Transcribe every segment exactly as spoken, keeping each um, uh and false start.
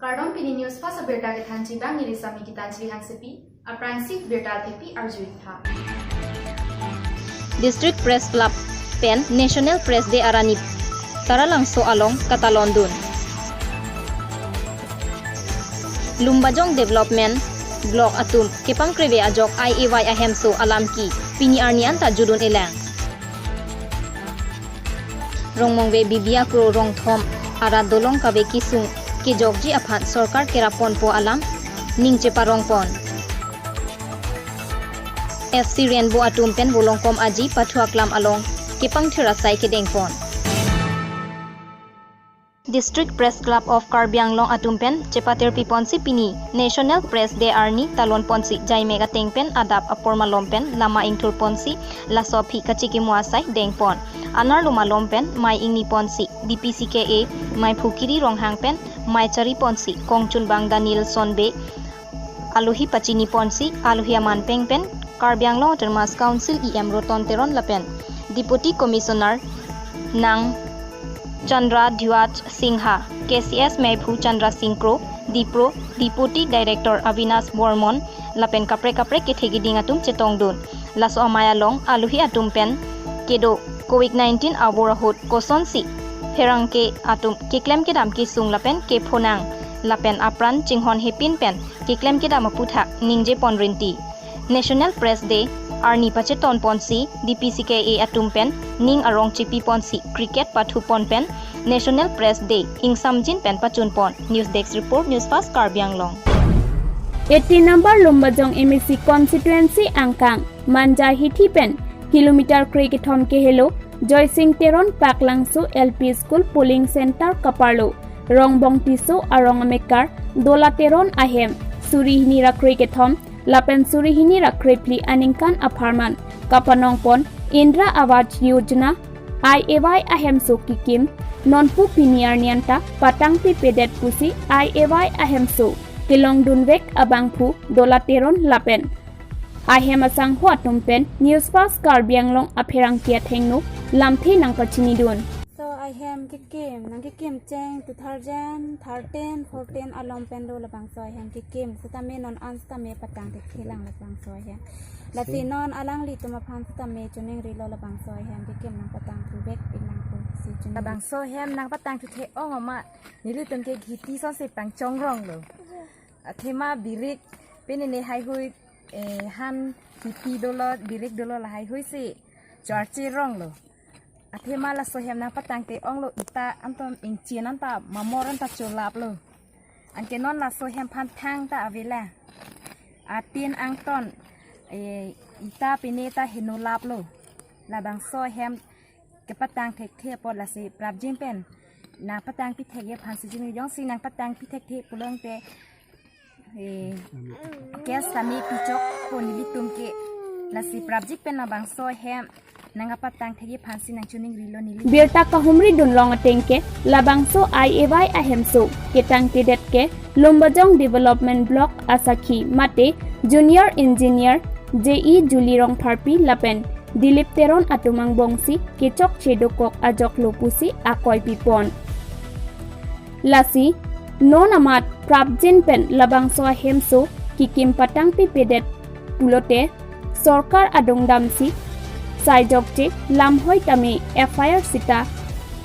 Kardom, pini News Fast abirta kethanji abang neli Sami Gitanjali Hansepi. Aphrangsi birta thepi arju-ik tha. District Press Club pen National Press Day arni Taralangso along katalondun. Lumbajong Development Block atum kepangkreve ajok I A Y ahemso alam ke pini arni anta judun-elang. Rongmongve Bibia Kro Rongthom arat dolong kave kesung kejokji aphan sorkar kerap ponpo alam ning cheparongpon. F C Rainbow atum pen Volongkom Aji pathu aklam along kepangthir asai kedengpon. District Press Club of Karbi Anglong atum pen chepatirpiponsi pini National Press Day arni talonponsi jaimek ateng pen adap apor malom pen lama ingthurponsi laso aphi kachikimo asai dengpon. Anerlo malom pen mei ingniponsi D P C K A meiphu Kiri Ronghang pen mei chariponsi kongchunbang Danielson Bey alohi pachiniponsi alohi aman peng pen Karbi Anglong Autonomous Council E M Roton Teron lapen Deputy Commissioner nang Chandra Dhwaj Singha, K C S meiphu Chandra Singh Kro, Dipro Deputy Director Avinash Bormon lapen kaprek kaprek kethe keding atum chetongdun. Laso amei along alohi atum pen kedo Covid nineteen abor ahut kosonsi pherangke atum keklem kedam kesung lapen kephonang lapen apran chinghon hepin pen keklem kedam aputhak ningjepon rinti. National Press Day arni pachetonponsi D P C K A atum pen ning arong chepiponsi cricket pathupon pen National Press Day ingsamjin pen pachunpon. News Desk Report, News Fast Karbi Anglong. Eighteen number Lumbajong M A C constituency angkang Manja hithi pen kilometer kre kethom kehelo Joysing Teron Paklangso L P School polling center kaparlo Rongbong Tisso arong amekar Dola Teron ahem suri hini ra kre kethom lapen suri hini ra krephli aningkan apharman kapanongpon Indira Awas Yojana I A Y ahemso kekim nonpu pini arni anta patangpipedet pusi I A Y ahemso kelongdunvek abangphu Dola Teron lapen ahem asangho atum pen News Fast Karbi Anglong apherangke athengno lamthe nangpachinidun. So ahem kekim, nangkekim cheng two thousand thirteen fourteen along pen do labangso ahem kekim setame non an setame patang thekthe lang labangso ahem. Lasi non alanglitum aphan setame chiningrilo labangso ahem kekim nangpatangthuvek-ik nangpo si chini. Labangso ahem nangpatangthu the-ong ma nelitum ke hithi sonsi pangchongronglo. Athema birik pini ne haihui, eh, han hithi dolo, birik dolo lahaihui si chorche ronglo. Athema laso ahem nangpatangte-onglo, ita anton ingchin anta mamor anta cholaplo. Anke non laso ahem aphan thang ta avela. Atin angton, eh, ita pine ta heno laplo. Labangso ahem kepatang thekthe apot lasi prapjin pen nangpatangpi thekji aphan si jing jongsi nangpatangpi thekthe pulote, eh, case tame pichokpo nelitum ke. Lasi prapjin pen labangso ahem nangpatang thekji aphan si nangchiningrilo neli. Birta kahumridun long ateng ke labangso I A Y ahemso ketangtedet ke Lumbajong Development Block asakhi mate Junior Engineer J E Julie Rongpharpi lapen Dilip Teron atum angbongsi kechokche dokok ajoklo pusi akoi pipon. Lasi non amat prapjin pen labangso ahemso kekim patangpipedet pulote sorkar adung damsi saijokche lamhoi tame F I R sita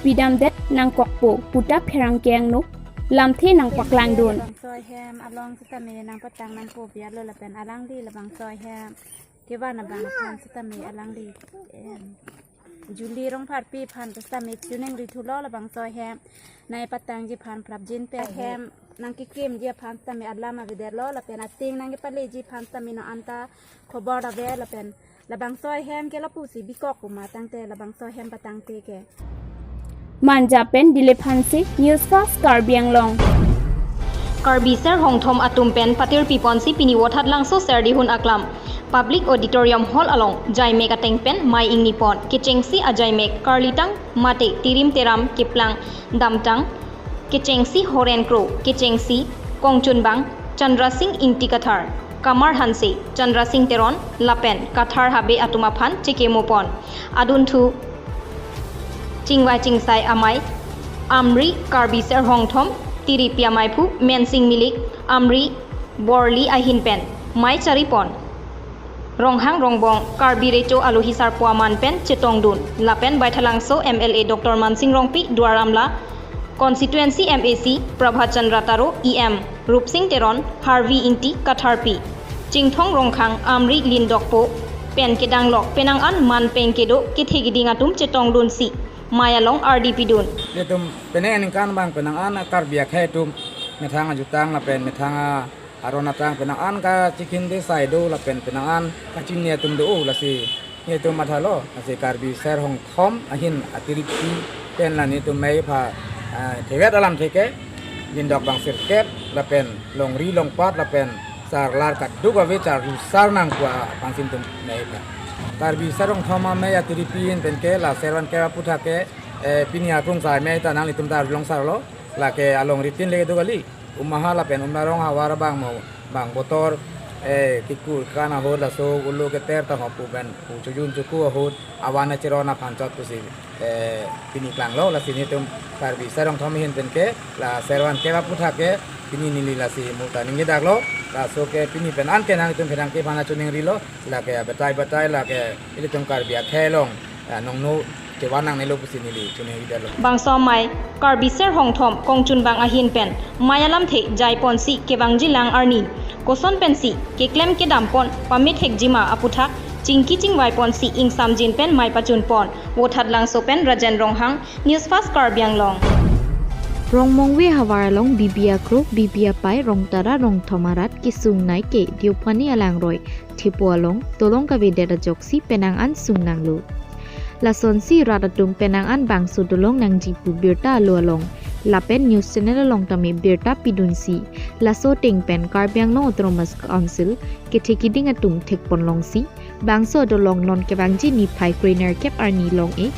pidamdet nangkokpo puta pherangke angno lamthe nangpaklangdun. Labangso ahem along setame nangpatang nangpo bialo lapen alangli labangso ahem kevan abang aphan setame alangli, em, Julie Rongpharpi aphan setame chiningrithulo labangso ahem nangpatangji aphan prapjin pen ahem nangkekimji aphan setame alam avedetlo lapen ating nangkepaleji aphan setame non anta khobor ave lapen labangso ahem ke lapusi bikok uma tangte labangso ahem patangte ke. Manja pen Dilip Hanse, News Fast Karbi Anglong. Karbi Ser Hongthom atum pen patirpiponsi pini Vothatlangso Serdihun Aklam Public Auditorium Hall along jaimek ateng pen mei ingnipon kechengsi ajaimek karlitang mate tirim teram keplang damtang kechengsi Horen Kro kechengsi kongchunbang Chandra Singh Ingti Kathar. Kamar Hanse, Chandra Singh Teron lapen Kathar Habe atum aphan chekemo pon. Adunthu chingvai chingsai amei Amri Karbi Ser Hongthom, tiripi ameiphu Mensing Milik, Amri Borli ahin pen mei chari pon. Ronghang Rongbong Karbi Recho alohi sarpo aman pen chetongdun lapen Baithalangso M L A Doctor Mansing Rongpi, Duar Amla constituency M A C Prabhat Chandra Taro, E M Rupsing Teron, Harvi Ingti, Katharpi Chingthong Rongkhang, Amri Lindokpo pen kedanglok penang an man pen kedo kethe kiding atum chetongdunsi mei along ardi pidun. Ilitum penang aningkan abang penang an Karbi akhei atum methang ajutang lapen methang a aron atang penang an kachikhin de sai do lapen penang an kachini atum do, lasi nelitum mathalo, lasi Karbi Ser Hongthom ahin atiripi pen la nelitum mei apha, ah, thevet alamthe ke, Lindok bang sirkep lapen longri longpat lapen sarlar kaduk ave charlu sar nang pu aphansi nelitum mei apha. Karbi Ser Hongthom amei atiripi ahin pen ke la servan ke aputhak ke, eh, pini akrungsai mei ta nanglitum ta arjulong sarlo, lake alongri tin le do kali. Umahal lapen Umlarong havar abang mo bang botor, eh, kikur kan ahut laso ulo keter ta hopu pen pu chojun choku ahut avan acheron aphan chot pusi, eh, pini klanglo, lasi nelitum Karbi Ser Hongthom ahin pen ke la servan ke aputhak ke pini neli lasi muta ningje daklo, laso ke pini pen an ke nanglitum pherangke aphan achuning rilo, lake abatai batai lake ilitum Karbi akhei along, ah, nongno kevan nangnelo pusi neli chuning ridalo. Bangso amei Karbi Ser Hongthom kongchunbang ahin pen mei alamthe jai ponsi kevangji lang arni koson pensi keklem kedam pon pamethekjima aputhak chingki chingvai ponsi ingsamjin pen mei pachun pon. Vothatlangso pen Rajen Ronghang, News Fast Karbi Anglong. Rongmongve havar along Bibi Akro, Bibi Apai, Rongtara, Rongthom arat kesung nai ke Deopani alangroi thepo along dolong kavedet ajoksi penang an sung nanglo. Lasonsi rat atum penang an bangso dolong nangji pu birta alo along lapen news channel along tame birta pidunsi, laso ateng pen Karbi Anglong Autonomous Council kethe kiding atum thekpon longsi bangso dolong non kevangji niphai krenerkep arni long-e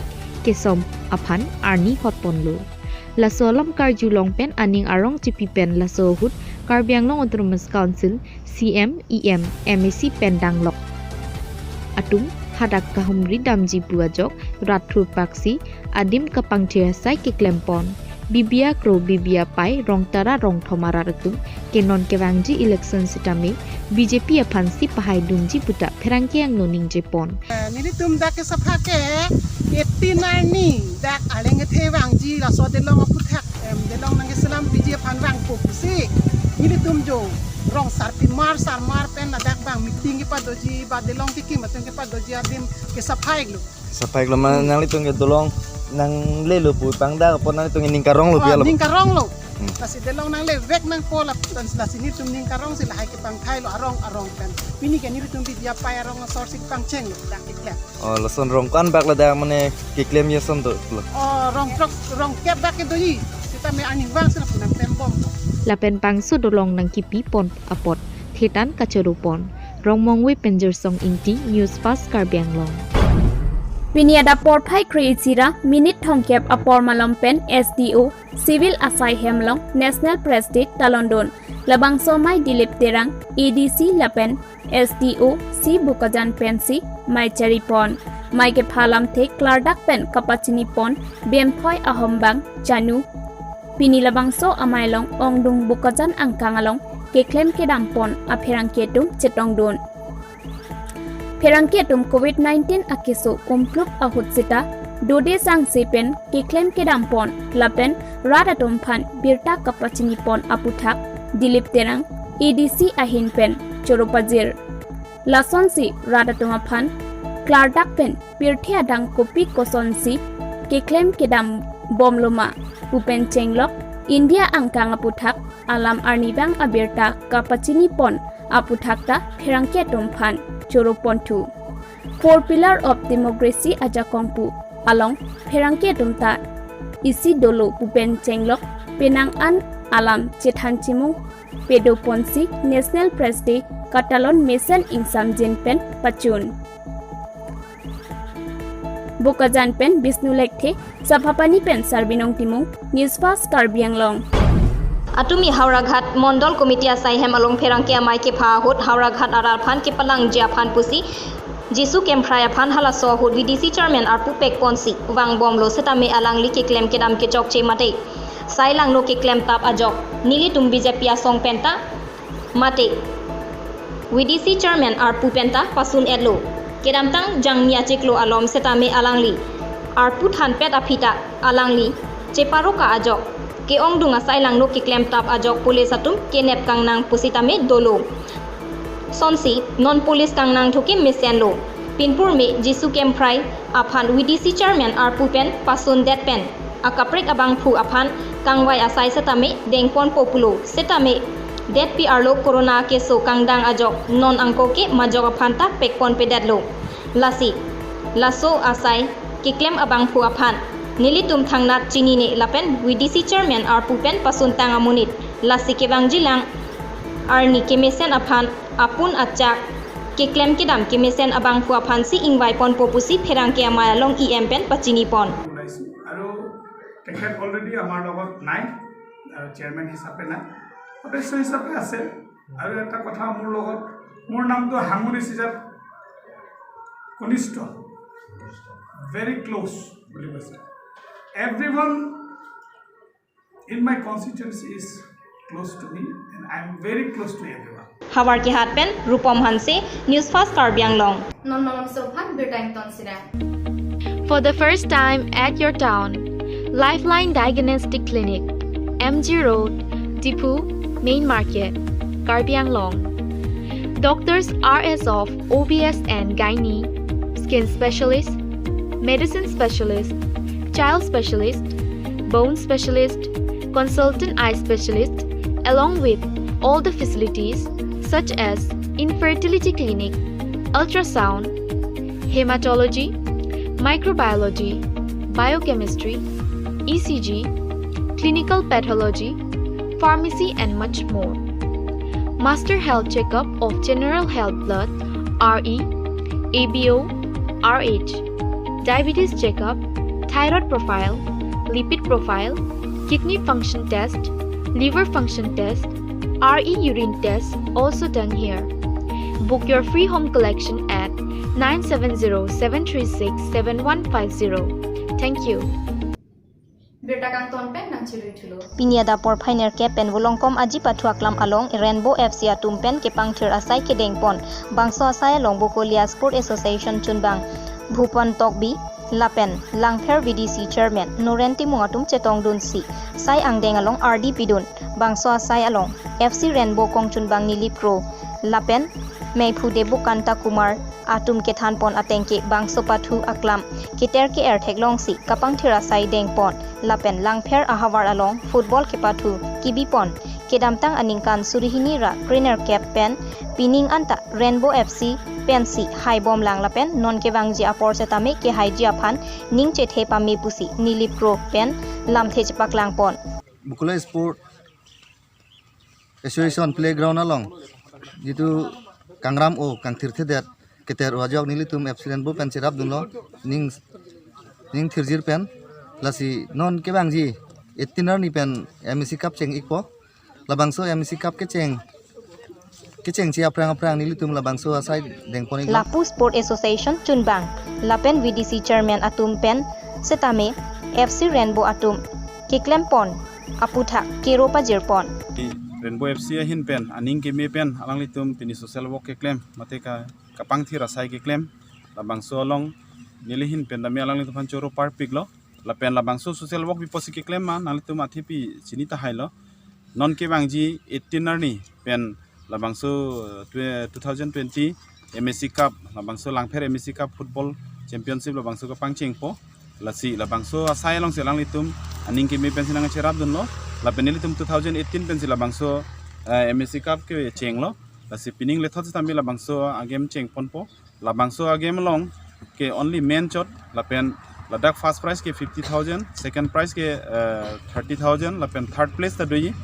kesom aphan arni hotponlo. Laso alam karjulong pen aning arong chipi pen laso ahut Karbi Anglong Autonomous Council C M, E M, M A C pen danglok atum hadak kahumri damji pu ajok rat thurpaksi adim kapangthir asai keklem pon. Bibi Akro, Bibi Apai, Rongtara, Rongthom arat atum ke non kevangji election sitame B J P aphansi pahai dunji puta pherangke angno ningje pon. Eh, nelitum dak ke sapha ke eighteen arni dak arleng kethe vangji laso dolong aputhak, em, dolong nangkeselam B J P aphan vangpo pusi nelitum jo rong sarpi mar sar mar pen ladak bang meeting kepadoji ba dolong kekim atum kepadoji adim ke sapha iklo. Sapha iklo ma nanglitum ke dolong nanglelo pu pangdak apot nanglitum ke ning karonglo. Oh, pi alo? Ning karonglo. Hmm. Lasi dolong nanglevek nangpo la, lasi nelitum ning karongsi lahai kepangthailo arong arong pen. Pini ke nelitum Bibi Apai arong asor si pangchenglo dak keklem. Oh, lason rong ko-an bak ladak mane keklem ason dolo? Oh, rong throk, rong kep bak kedoji. Sitame arnivang si lapu nangklembom. Lapen bangso dolong nangkipi pon apot thetan kachoro pon. Rongmongve pen Jirsong Ingti, News Fast Karbi Anglong. Pini adap porphai kre-isi ra minute thomkep apor malom pen S D O, Civil asai hem along National Press Day talondun. Labangso amei Dilip Terang, A D C lapen S D O C Bokajan pensi mei chari pon. Mei kepha alamthe klardak pen kapachini pon Bemthoi ahom bang Chanu. Pini labangso amei along ongdung Bokajan angkang along keklem kedam pon apherangke atum chetongdun. Pherangke atum covid nineteen akeso kumplup ahut sita dode sangse pen keklem kedam pon lapen rat atum aphan birta kapachini pon aputhak Dilip Terang, A D C ahin pen choro pajir. Lasonsi rat atum aphan klardak pen pirthe adang kopi kosonsi keklem kedam bomlo ma pu pen chenglok India angkang aputhak alam arnivang abirta kapachini pon aputhak ta pherangke atum aphan choro ponthu. Four Pillar of Democracy ajakong pu along pherangke atum ta isi dolo pu pen chenglok penang an alam chethan chimung pedo ponsi National Press Day katalon mesen ingsamjin pen pachun. Bokajan pen Bishnu Lekthe, Saphapani pen Sarbinong Timung, News Fast Karbi Anglong. Atumi Howraghat Mondol Committee asai hem along pherangke amei kepha ahut Howraghat arat aphan kepalangji aphan pusi Jisu Kemprai aphan halaso ahut V D C Chairman arpu pekponsi vangbomlo setame alangli keklem kedam kechokche mate sai langno keklem tap ajok nelitum B J P asong penta mate V D C Chairman arpu penta pasun-etlo. Kedamtang jangmi achiklo alom setame alangli arpu thanpet aphi ta alangli cheparoka ajok ke-ongdung asai langno keklem tap ajok police atum kenep kangnang pusitame dolo. Sonsi non police kangnang thuke mesenlo. Pinpur me Jisu Kemprai aphan V D C Chairman arpu pen pasundet pen akaprek abangphu aphan kangvai asai setame dengponpo pulo setame det P R lo corona keso kangdang ajok non angko ke majok aphan ta pekponpedetlo. Lasi laso asai keklem abangphu aphan nelitum thangnat chinine lapen V D C Chairman arpu pen pasuntang amonit lasi kevangjilang arni kemesen aphan apun achak keklem kedam kemesen abangphu aphansi ingvaiponpo pusi pherangke amei along E M pen pachinipon. ওলাইছো আৰু তেখেত অলৰেডি আমাৰ লগত নাই আৰু চেয়াৰমেন হিচাপে নাই, সদস্য হিচাপে আছে। আৰু এটা কথা, মোৰ লগত, মোৰ নামটো হাঙুনি চিজাত কনিষ্ঠ, ভেৰি ক্ল'জ বুলি কৈছে। Everyone in my constituency is close to me and I am very close to everyone. Havar kehat pen Rupom Hanse, News Fast Karbi Anglong. Non malom so phan birta ington sira. For the first time at your town, Lifeline Diagnostic Clinic, M G Road, Diphu, Main Market, Karbi Anglong. Doctors R S of O B S and Gynae, Skin Specialist, Medicine Specialist, Child Specialist, Bone Specialist, Consultant Eye Specialist, along with all the facilities such as infertility clinic, ultrasound, hematology, microbiology, biochemistry, E C G, clinical pathology, pharmacy, and much more. Master health checkup of general health, blood, R E, A B O, R H, diabetes checkup, thyroid profile, lipid profile, kidney function test, liver function test, R E urine test also done here. Book your free home collection at nine seven zero seven three six seven one five zero. Thank you. Birta kangton pen nangchirui thulo. Pini adap porphai nerkep pen Volongkom Aji Pathu Aklam along Rainbow F C atum pen kepangthir asai kedengpon. Bangso asai along Bokolia Sport Association chunbang Bhupan Tokbi lapen Langpher V D C Chairman Noren Timung atum chetongdunsi sai angdeng along ardi pidun. Bangso asai along F C Rainbow kongchunbang Nilip Kro lapen Meiphu Debokanta Kumar atum kethanpon atengke bangso pathu aklam keter ke-er theklongsi kapangthir asai dengpon lapen Langpher ahavar along football kepathu kibipon. Kedamtang aningkan suri hini ra krenerkep pen pining anta Rainbow F C pensi haibomlang lapen non kevangji apor setame kehaiji aphan ning chethe pame pusi Nilip Kro pen lamthe chepaklangpon. Bokolia Sport Association playground along jitu kangram o kangthirthedet keter o ajok nelitum F C Rainbow pen cherapdunlo, ning ning thirjir pen. Lasi non kevangji eighteen arni pen M A C Cup cheng-ikpo. Labangso M A C Cup kecheng kechengji aphrang aphrang nelitum labangso asai dengpon-iklo. Lapu Sport Association chunbang lapen V D C Chairman atum pen setame F C Rainbow atum keklempon aputhak kero pajirpon. Rainbow F C ahin pen aning keme pen alanglitum pini social work keklem mate ka kapangthir asai keklem labangso along neli ahin pen tame alanglitum aphan choro parpiklo lapen labangso social work pi apotsi keklem ma nanglitum athepi chini tahailo. Non kevangji eighteen arni pen labangso, eh, twe-, two thousand twenty M A C Cup, labangso Langpher M A C Cup Football Championship labangso kapangchengpo. Lasi labangso asai alongsi alanglitum aning keme pensi nangcherapdunlo. Lapen nelitum two thousand eighteen pensi labangso, eh, M A C Cup kechenglo. Lasi pining lethot setame labangso agame chengponpo. Labangso agame along ke only men chot lapen ladak first prize ke fifty thousand, second prize ke, eh, thirty thousand, lapen third place ta doji,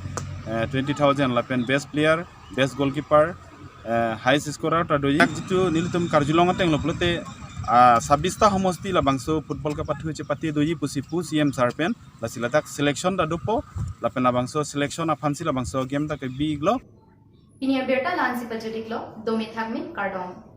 eh, twenty thousand, lapen best player, best goalkeeper, eh, highest scorer ta doji. Dak jitu nelitum karjulong atenglo pulote Ah, sabista homosti labangso football kapathu chepate doji pusi pu C M sir pen, lasi ladak selection ta dopo, lapen labangso selection aphansi labangso game ta kebi iklo. Pini abirta la-ansi pajut iklo, dome thakme, kardom.